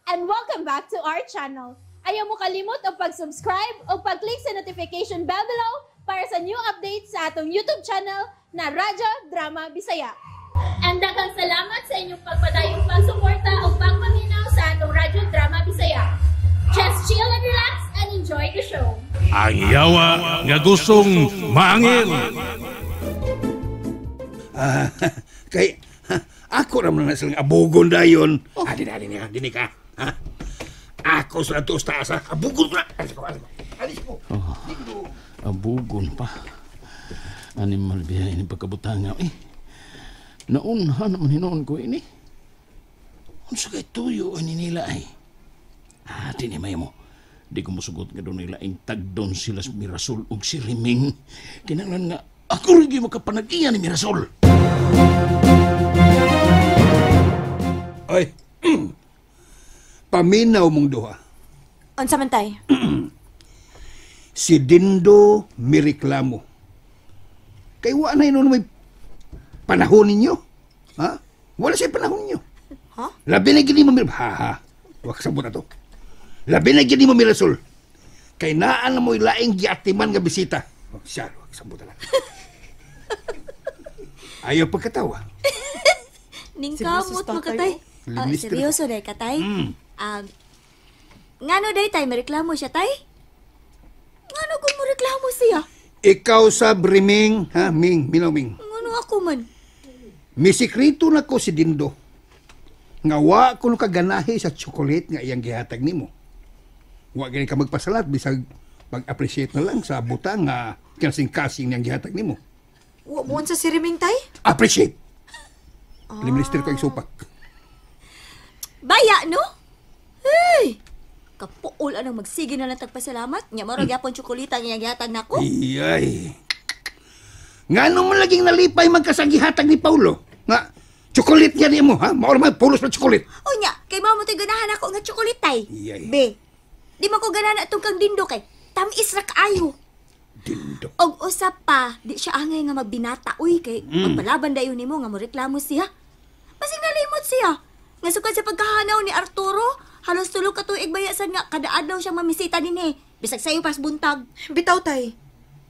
And welcome back to our channel. Ayaw mo kalimot og pag-subscribe o pag-click sa notification bell below para sa new updates sa atong YouTube channel na Radyo Drama Bisaya. And daghang salamat sa inyong pagpadayong pagsuporta o pagpaminaw sa atong Radyo Drama Bisaya. Just chill and relax and enjoy the show. Ang yawa nga gustong maangil. Ah, kay ha, ako ra man na silang abugon dayon. Oh. Adi na, adi na, dini ka. Ha? Ako sa ato sa taas, ha? Abugon ko na. Alis ko, alis ko. Alis ko. Oh, abugon pa. Animal biya ini pagkabutanga eh. Naunha naman hinoon ko ini. Unsa kay tuyo ani nila ay. Ah, di ni may mo. Di ko musugot nga doon nila ang tagdon sila sa Mirasol ug si Riming. Kinahanglan nga ako rin gyud makapanag-iya ni Mirasol. Ay. Paminaw mong duha. Unsa man tay? Si Dindo mireklamo. Kay wa na hinuon may panahon ninyo. Ha? Wala siya panahon ninyo. Ha? Labi na gini mo mir... Ha, ha. Wa kasabot na to. Labi na gini mo Mirasol. Kay naan na mo'y laing giatiman nga bisita. Oh, siya, wa kasabot na lang. Ayaw pagkatawa. Ning Seryoso kamot sa mo tatay, katay. oh. Ah, Minister. seryoso day katay. Ngano day tay mareklamo siya tay? Ngano kung moreklamo siya? Ikaw sa Briming, ha? Ming, minaw Ming. Ngano ako man? Misikreto na ko si Dindo. Nga wa ko kaganahi sa chocolate nga iyang gihatag nimo. Wa gani ka magpasalat bisag pag-appreciate na lang sa butang nga kasing-kasing niyang gihatag nimo. Wa mo unsa si Riming tay? Appreciate. Ah. Minister ko ang supak. Baya no? Hey! Kapuol anang magsige na lang tagpasalamat. Nya mao ra gyapon tsokolita nga iyang gihatag nako. Iyay. Ngano man laging nalipay magkasagihatag ni Paulo? Nga chocolate niya nimo ha? Mao ra man pulos na chocolate. Unya, kay mao mo to'y ganahan ako nga tsokolate tay. Iyay. Be, di man ko ganahan atong kang Dindo kay tamis ra kaayo. Dindo. Og usa pa, di siya angay nga magbinata uy kay magpalaban dayon nimo nga moreklamo siya. Basig nalimot siya. Nga sukad sa pagkahanaw ni Arturo, halos tulo ka tuig bayasan nga kada adlaw siya mamisita dinhi. Bisag sayo pas buntag. Bitaw tay.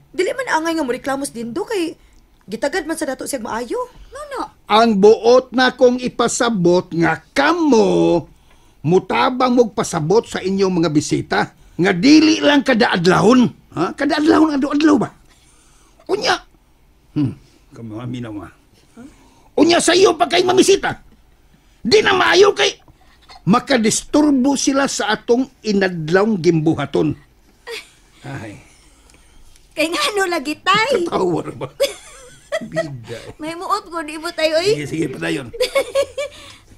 Dili man angay nga moreklamo si Dindo kay gitagad man sa dato siya maayo. No no. Ang buot na kong ipasabot nga kamo mutabang mog pasabot sa inyong mga bisita nga dili lang kada adlawon, ha? Kada adlawon adlaw adlaw ba? Unya. Kamo aminaw ma. Unya sa iyo pa kay mamisita. Di na maayo kay makadisturbo sila sa atong inadlawng gimbuhaton. Ay, Kay ngano lagi tay? katawa ra ba? Bida. May muot ko di mo tayo oy. Sige, sige, padayon.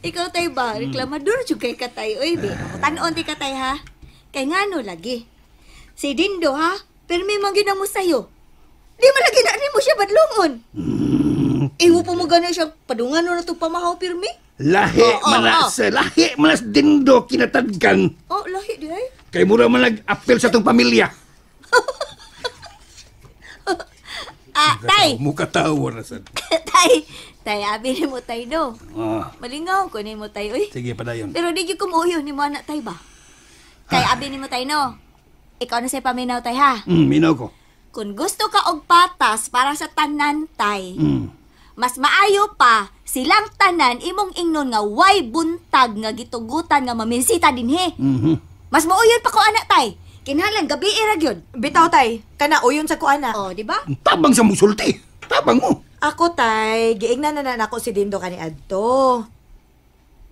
Ikaw tay ba reklamador jud kay katay oy be. Tan-on ti katay ha. Kay ngano lagi. Si Dindo ha, pirmi man gyud na mo sayo. Di man lagi na nimo siya badlongon. Ingo pa mo gani siya padungan na itong pamahaw pirmi. Lahi Oo, man na oo. sa lahi man na sa Dindo kinatadkan. Oh, lahi di ay. Kay mura man nag-apel sa itong pamilya. Ah, tay. Mukatawa na sad. Tay. Tay, abi ni mo tay do. Ah, Malingaw ko ni mo tay oy. sige, padayon. Pero di gyud ko muuyo ni mo anak tay ba. Kay abi ni mo tay no. Ikaw na say paminaw tay ha. Minaw ko. Kung gusto ka og patas para sa tanan tay. Mas maayo pa silang tanan imong ingnon nga way buntag nga gitugutan nga maminsita dinhi. Mas mauyon pa ko anak tay. Kinahanglan gabi ra gyud. Bitaw tay, kana uyon sa ko ana. Oh, di ba? Ang tabang sa musulti. Tabang mo. Ako tay, giingnan na na nako si Dindo kani adto.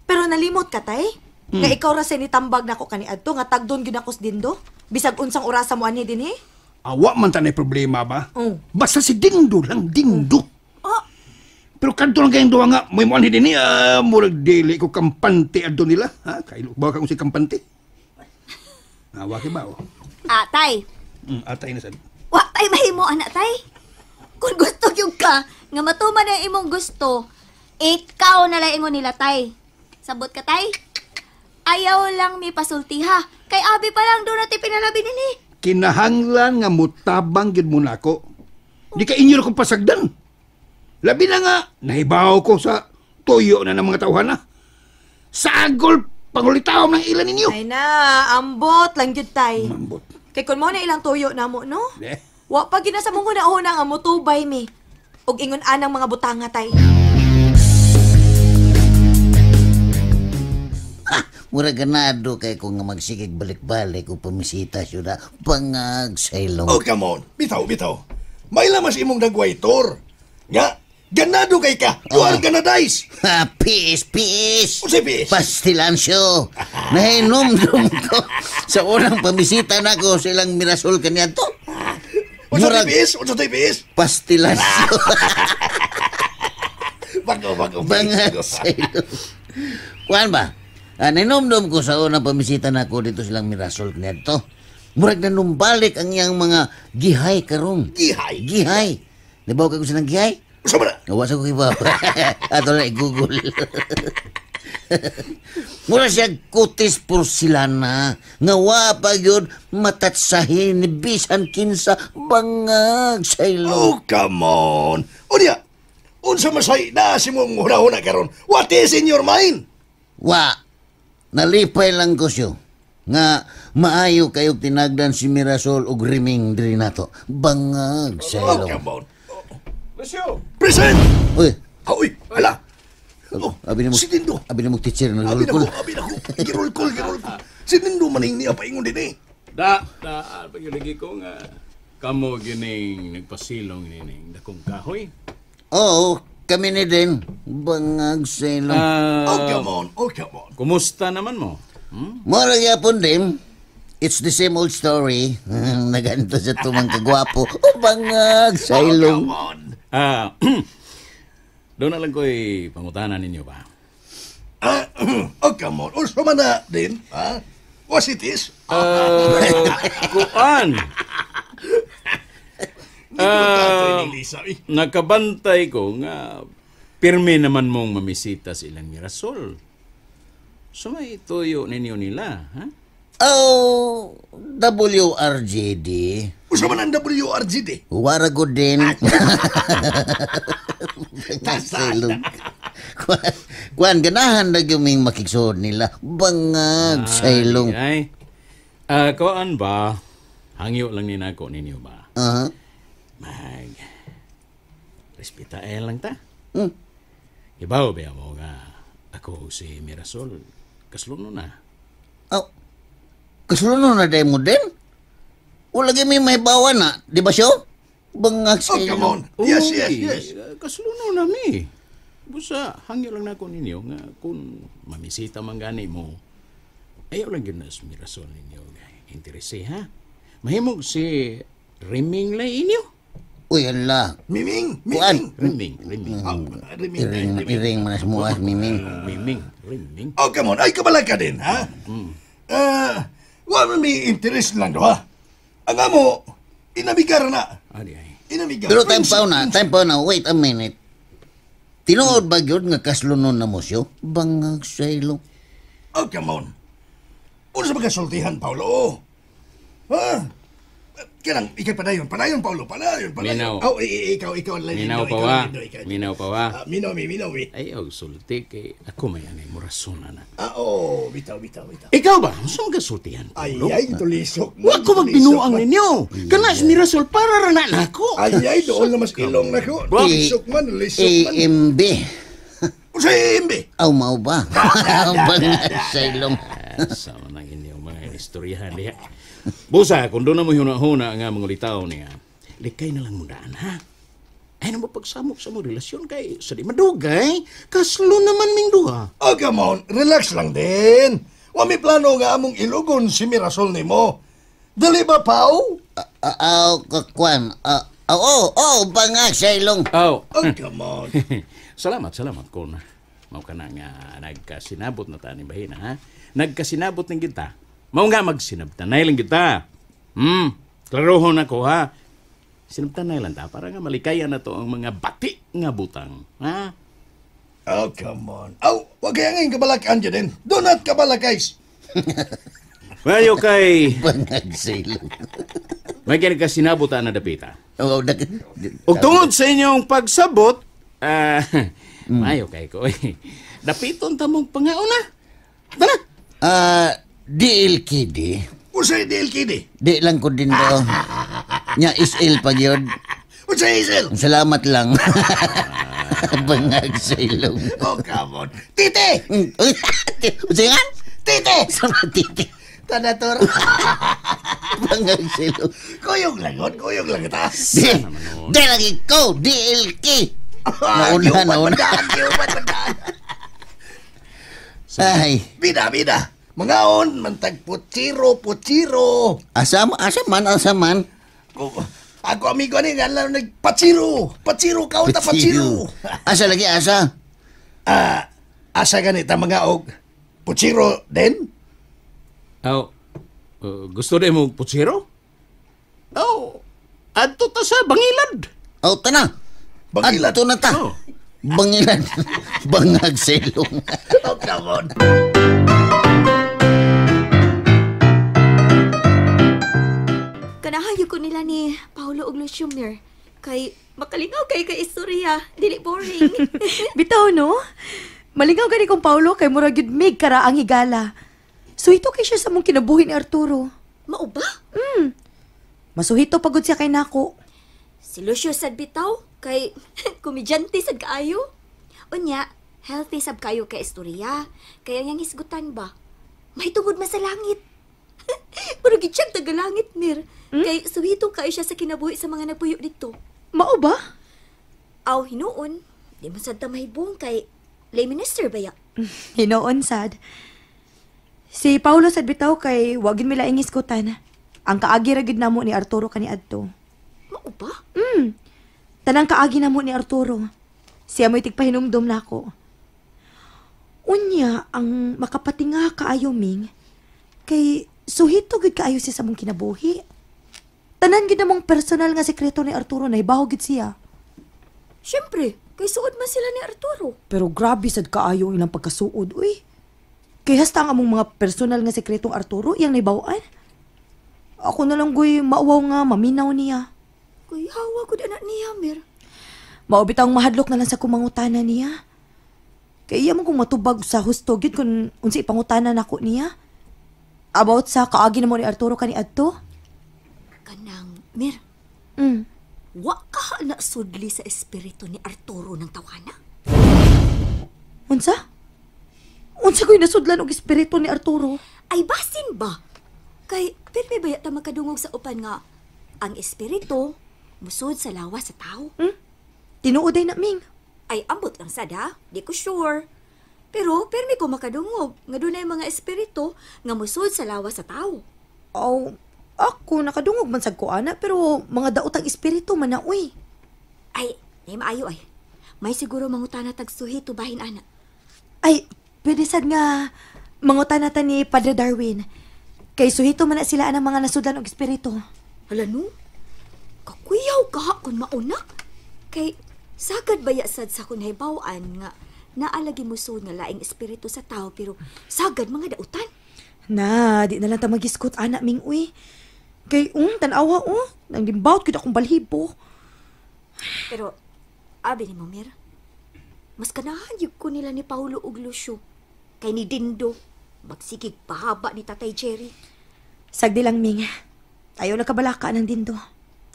Pero nalimot ka tay? Nga ikaw ra sa nitambag nako kani adto nga tagdon gyud ako si Dindo. Bisag unsang orasa mo anhi dinhi? Awa man tanay problema ba? Oh. Basta si Dindo lang, Dindo. Oh, Pero kadto lang kayong duwa nga, may muanhi dinhi, murag dili ko kampante adto nila. Ha? Kailo ba ka kung si kampante? Awa kay ba oh. Ah, tay. Atay na sad. Wa tay mahimo anak tay. Kung gusto gyud ka nga matuman ang imong gusto, ikaw na lang ingon nila tay. Sabot ka tay. Ayaw lang mi pasulti ha. Kay abi pa lang doon natin pinalabi nini. Kinahanglan nga mutabang gyud mo nako. Di ka inyo kong pasagdan. Labi na nga, nahibaw ko sa tuyo na ng mga tawhana. Sagol Pangulitaw ng ilan ninyo. Ay na, ambot lang gyud tay. Ambot. Kay kun mo na ilang tuyo namo, no? Eh. Wa pa gina sa mong huna-huna nga motubay mi. Og ingon anang mga butanga tay. Mura ganado kay ko nga magsigig balik-balik o pamisita syudad. Bangag sa ilong. Oh, come on. Bitaw, bitaw. May lamas imong dagway, Tor. Nga, ganado kay ka. You are ganadize. Ha, peace, peace. Unsay peace? Pastilansyo. Nahinomdom ko sa unang pamisita nako sa ilang Mirasol kaniadto. Unsa Murag- tay peace? Unsa tay peace? Pastilansyo. Bago, bago. Bangag sa ilong. Kuan ba? Nahinomdom ko sa unang pamisita nako dito silang Mirasol kaniadto. Murag nanumbalik ang iyang mga gihay karon. Gihay? Gihay. Nabaw ka ko silang gihay? Unsa man na? Nawa sa ko iba. Ato na i-google. Mura siya kutis porselana. Nga wa pa yun matatsahin ni bisan kinsa bangag sa ilong. Oh, come on. Unya, unsa masay na si mong huna-huna karon? What is in your mind? Wa. Nalipay lang ko siyo. Nga maayo kayog tinagdan si Mirasol og riming diri nato. Bangag sa Oh, ilong. come on. Lucio! Present! Uy. Uy, hala. Oh, Abi na mo, si Dindo. Abi na mo teacher na Abi na lulkol. ko, abi na ko. Girol call, girol call. Si Dindo maning niya paingon din eh. Da, pagyuligi ko nga kamo gining nagpasilong nining dakong kahoy. Oo, kami ni din. Bangag sa ilong. Oh, come on. Oh, come on. Kumusta naman mo? Hmm? Mora gyapon din. It's the same old story. Naganto sa tumang kagwapo. O bangag sa ilong. Oh, come on. Doon na lang ko'y pangutanan ninyo ba? Oh, come on. Unsa man na din? Ha? What it is? Kuan! Nakabantay ko nga pirmi naman mong mamisita sa ilang Mirasol. So may tuyo ninyo nila, ha? Oh, WRGD. Unsa man ang WRGD? Wara ko din. Bangag sa ilong. Kuan, ganahan na yung makiksuod nila. Bangag sa ilong. Ay, kuan ba? Hangyo lang ni nako ninyo ba? Aha. Mag respetae lang ta. Ibaw ba mo nga ako si Mirasol kasluno na. Oh, kasluno na dahil mo din? Wala gyud may bawa na, di ba siyo? Bangag sa Oh, come on. ilong. Yes, yes, Uy, yes. Kasluno na mi. Busa hangyo lang nako ninyo nga kung mamisita man gani mo, ayaw lang gyud na si Mirasol ninyo interese ha. Mahimog si Riming lay inyo. Uy, ala. Miming, Kuan. miming. Riming, Riming. Oh, riming, Iring, riming. iring man sa muas, miming. Miming, Riming. Oh, come on. Ay, kabala ka din, ha? Wa man may interest lang do, ha? Ang amo, inamigar na. Adi ay. Inamigar. Pero time pa na, time pa na, wait a minute. Tinuod ba yun nga kaslunon na mo siyo? Bangag sa ilong. Oh, come on. Unsa ba kasultihan, Paulo? Ha? Kanang, ikay padayon, padayon, Paulo, padayon, padayon. Minaw. Oh, ikaw, ikaw, Minaw pa ikaw, wa. ikaw. Minaw pa wa. Minaw mi, minaw mi. Ay, og sulti kay ako may anay mo rason na. Ah, oh, bitaw, bitaw, bitaw. Ikaw ba? Unsa man kasultihan? Ay, Paulo? ay, tulisok. Wa ko magbinuang ninyo. Kana si Mirasol para ra na nako. Ay, ay, doon na mas ilong na ko. Tulisok man, tulisok man. AMB. Unsa AMB? Aw, mao ba? Bangag sa ilong. Sa man ang inyong mga istoryahan diha. Busa, kung doon na mo huna-huna nga mga litaw niya, likay na lang mo daan, ha? Ay, na mo pagsamok sa mo relasyon kay sa di madugay, kaslo naman ming duha. Oh, come on. Relax lang din. Wa may plano nga among ilugon si Mirasol nimo. Dali ba, Pau? Aw, kakwan. Oh, oh, bangag sa ilong. Oh. Oh, come on. Salamat, salamat kon. Mao ka na nga nagkasinabot na ta ni bahina, ha? Nagkasinabot ng kita. Mao nga magsinabtanay lang kita. Klarohon ako, ha? Sinabtanay lang ta para nga malikayan na to ang mga bati nga butang, ha? Oh, come on. Oh, wag kaya ngayon kabalakan dyan din. Do not kabalakays. Mayo kay Bangag sa ilong. may nagkasinabot na dapita. Oh, Ug tungod sa inyong pagsabot, mayo kay ko. Eh. Dapiton ta mong pangauna. Tara. DLKD. Unsay DLKD? Di lang ko din do. Nya SL pa gyud. Unsay SL? Salamat lang. Bangag sa ilong. Oh, come on. Tite! Unsay nga? Tite! Sama tite. Tanator. Bangag sa ilong. Kuyog lang yun, kuyog lang ita. Di lagi ko, DLK. Nauna, nauna. Ay. Bida, bida. Mangaon, mantag putsiro, putsiro. Asa, asa man, asa man. Ako amigo ni nga lang nagpatsiro. Patsiro ka ta patsiro. Asa lagi asa? Asa ganita mga og putsiro din? Aw, gusto din mo putsiro? Aw, adto ta sa Bangilad. Aw, tana. Bangilad. Adto na ta. Oh. Bangilad. Bangag silong. Oh, come on. Kanahayo ko nila ni Paolo og Lucio Mir. Kay makalingaw kay kay istorya, dili boring. Bitaw no? Malingaw gani kong Paolo kay murag gyud mig kara ang higala. Suhito kay siya sa mong kinabuhi ni Arturo. Mao ba? Masuhito pagod siya kay nako. Si Lucio sad bitaw kay komedyante sad kaayo. Unya, healthy sab kayo kay istorya. Kaya yang hisgutan ba? May tungod man sa langit. Pero gid siyang tagalangit, Mir. Kay suhito kayo siya sa kinabuhi sa mga nagpuyo dito. Mao ba? Aw, hinuon. Di man sad ta mahibong kay lay minister ba ya? Hinoon sad. Si Paolo sad bitaw kay wa gid mi laing hisgutan. Ang kaagi ra gid namo ni Arturo kaniadto. Mao ba? Tanang kaagi namo ni Arturo. Siya mo'y tigpahinumdom nako. Unya ang makapatinga kaayo Ming kay suhito gid kaayo siya sa mong kinabuhi. Tanan gid namong personal nga sekreto ni Arturo na ibaho gid siya. Siyempre, kay suod man sila ni Arturo. Pero grabe sad kaayo ang ilang pagkasuod, uy. Kay hasta ang among mga personal nga sekretong Arturo iyang naibaw-an. Ako na lang goy mauwaw nga maminaw niya. Kuy hawa gud anak niya, Mir. Mao bitawng mahadlok na lang sa kumangutana niya. Kay iya man kung matubag sa husto gyud kung unsa ipangutana nako niya. About sa kaagi namo ni Arturo kaniadto. Kanang, Mir, wa ka na sudli sa espiritu ni Arturo ng tawana. Unsa? Unsa ko'y nasudlan og espiritu ni Arturo? Ay basin ba? Kay pirmi baya ta makadungog sa upan nga ang espiritu musod sa lawas sa tao. Tinuod ay na, Ming. Ay ambot lang sad ha, di ko sure. Pero pirmi ko makadungog nga dunay mga espiritu nga musod sa lawas sa tao. Aw, ako nakadungog man sad ko ana pero mga daot ang espiritu man na uy. Ay, nay maayo ay. May siguro mangutana tag suhito bahin ana. Ay, pwede sad nga mangutana ta ni Padre Darwin. Kay suhito man na sila ang mga nasudlan og espiritu. Hala no. Kakuyaw ka kun mauna. Kay sagad baya sad sa kun hibaw-an nga naalagi musod nga laing espiritu sa tao pero sagad mga dautan. Na, di na lang ta magiskot ana Ming uy. Kay tan-awa oh, nang limbawt gyud akong balhibo. Pero abi ni mo Mir, mas ganahan gyud ko nila ni Paolo ug Lucio kay ni Dindo. Magsigig pahaba ni Tatay Jerry. Sagdi lang Ming. Ayaw na kabalaka ng Dindo.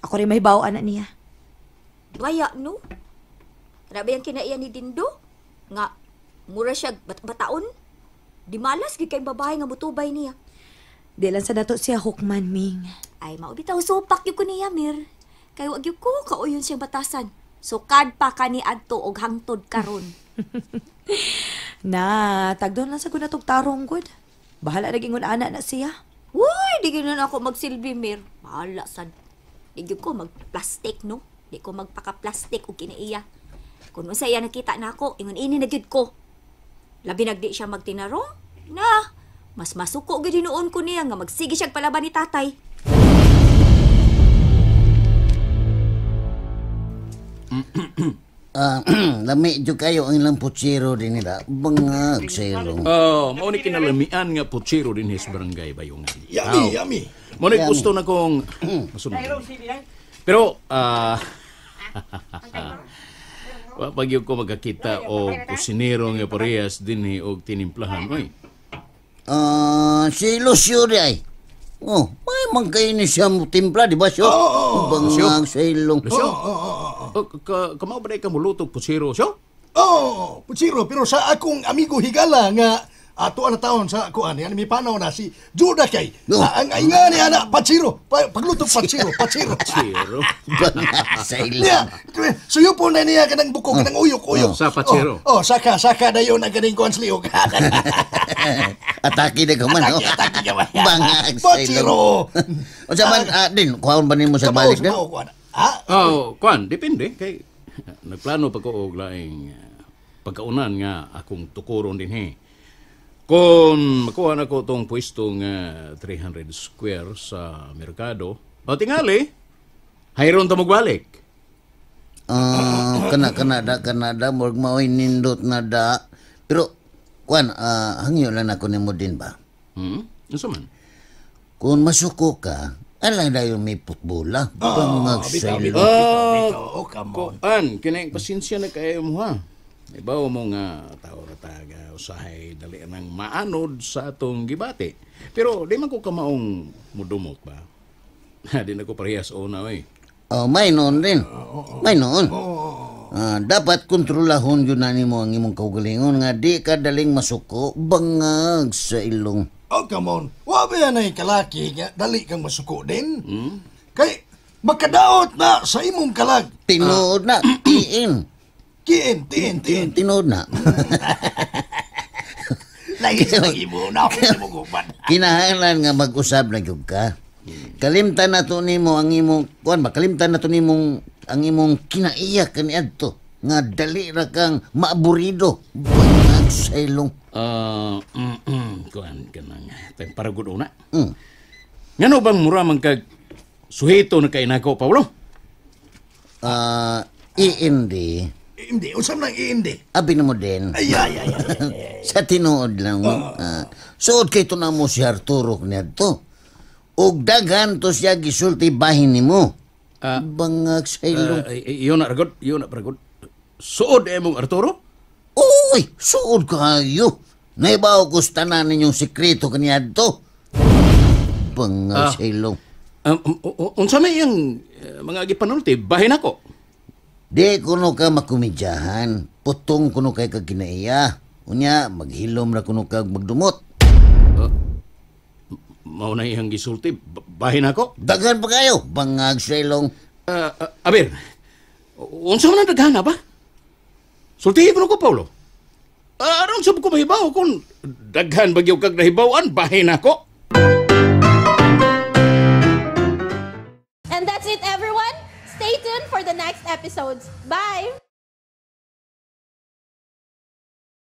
Ako rin may bawo ana niya. Baya no. Grabe ang kinaiya ni Dindo nga mura siya bataon. Di malas gid kay babae nga mutubay niya. Di lang sa dato siya hukman Ming. Ay mao bitaw supak gyud ko niya Mir. Kay wa gyud ko kauyon siyang batasan. Sukad pa kani adto og hangtod karon. Na, tagdon lang sa gunatog tarong gud. Bahala na gingon ana na siya. Uy, di gyud na ako magsilbi Mir. Bahala sad. Di gyud ko magplastic no. Di ko magpaka-plastic og kinaiya. Kung unsa iya nakita nako, ingon ini na gyud ko. Labi nagdi siya magtinarong. Na, mas masuko gyud hinuon ko niya nga magsige siya palaban ni tatay. Lami jud kayo ang ilang putsiro din nila. Bangag sa ilong. Oh, mao ni kinalamian nga putsiro din sa barangay Bayungan. Yummy, yummy. Mao ni gusto na kong masunod. Pero wa pa gyud ko magkakita og kusinero nga parehas dinhi og tinimplahan oy. Si Lucio di ay. Oh, may man kayo ni siya mo timpla, di ba siya? Oo, Bangag sa ilong. Lucio? Oh, kamao ba ka muluto putsiro, siyo? Oh, putsiro, pero sa akong amigo higala nga ato na taon sa kuan, yan may panaw na si Judah kay. No. Ang nga ni ana patsiro, pagluto patsiro, patsiro. Putsiro. Bangag sa ilong. Niya, suyo po na niya kanang buko, kanang uyok, uyok. Oh, sa patsiro. Oh, saka, saka na yun ang ganing kuan sa liog. Atake na ka man, oh. Atake, atake ka man. Bangag sa ilong. Patsiro. O sa man, din, kuhaon ba nimo sa balik din? Kamao, kuan. Ha? Oh, kuan, depende kay nagplano pa ko og laing pagkaunan nga akong tukuron din he. Kung makuha na ko tong pwesto nga 300 square sa merkado, o tingali, hayron ta magbalik. Ah, kana Canada, Canada, murag maoy nindot na da. Pero kuan, hangyo lang ako nimo din ba? Unsa man? Kung masuko ka, alay dayon may putbola. Bangag sa ilong. Oh, come on. Kuan, kini pasensya na kayo mo ha. Ibaw mo nga tao ra taga usahay dali nang maanod sa atong gibati. Pero di man ko kamaong mudumot ba. Di na ko parehas una oy. Oh, may noon din. May noon. Dapat kontrolahon yun na nimo ang imong kaugalingon nga di ka daling masuko bangag sa ilong. Oh, come on. Wa ba yan ay kalaki nga dali kang masuko din? Kay makadaot na sa imong kalag. Tinuod na, tiin. Kiin, tiin, tiin. Tinuod na. Lagi sa imo na ako sa imong guban. Kinahanglan nga mag-usab na gyud ka. Kalimtan na to nimo ang imong kuan ba kalimtan na to nimong ang imong kinaiya kaniadto nga dali ra kang maaburido bangag sa ilong. Kuan kanang tayong paragod una. Ngano bang mura man kag suhito na kay nako Paulo? IND. Hindi, usam lang IND. Abi na mo din. Ay, ay, ay, ay, ay. Sa tinuod lang mo. Suod kay to na mo si Arturo kaniadto. Ug daghan to siya gisulti bahin nimo. Bangag sa ilong. Iyon na ragod, iyon na ragod. Suod emong Arturo? Uy, suod kayo. Naibaw ko sa tanan ninyong sekreto kaniadto. Bangag sa ilong. Unsa may iyang mga gipanulti, bahin ako. Di kuno ka makomedyahan. Putong kuno kay kag kinaiya. Unya, maghilom ra kuno kag magdumot. Mao na iyang gisulti, bahin ako. Daghan pa kayo, bangag sa ilong. Aber, unsa man ang daghana ba? Sultihi ko ko, Paulo. Aron sa ko mahibaw kung daghan bagyo kag nahibaw-an, bahin ako. And that's it, everyone. Stay tuned for the next episodes. Bye!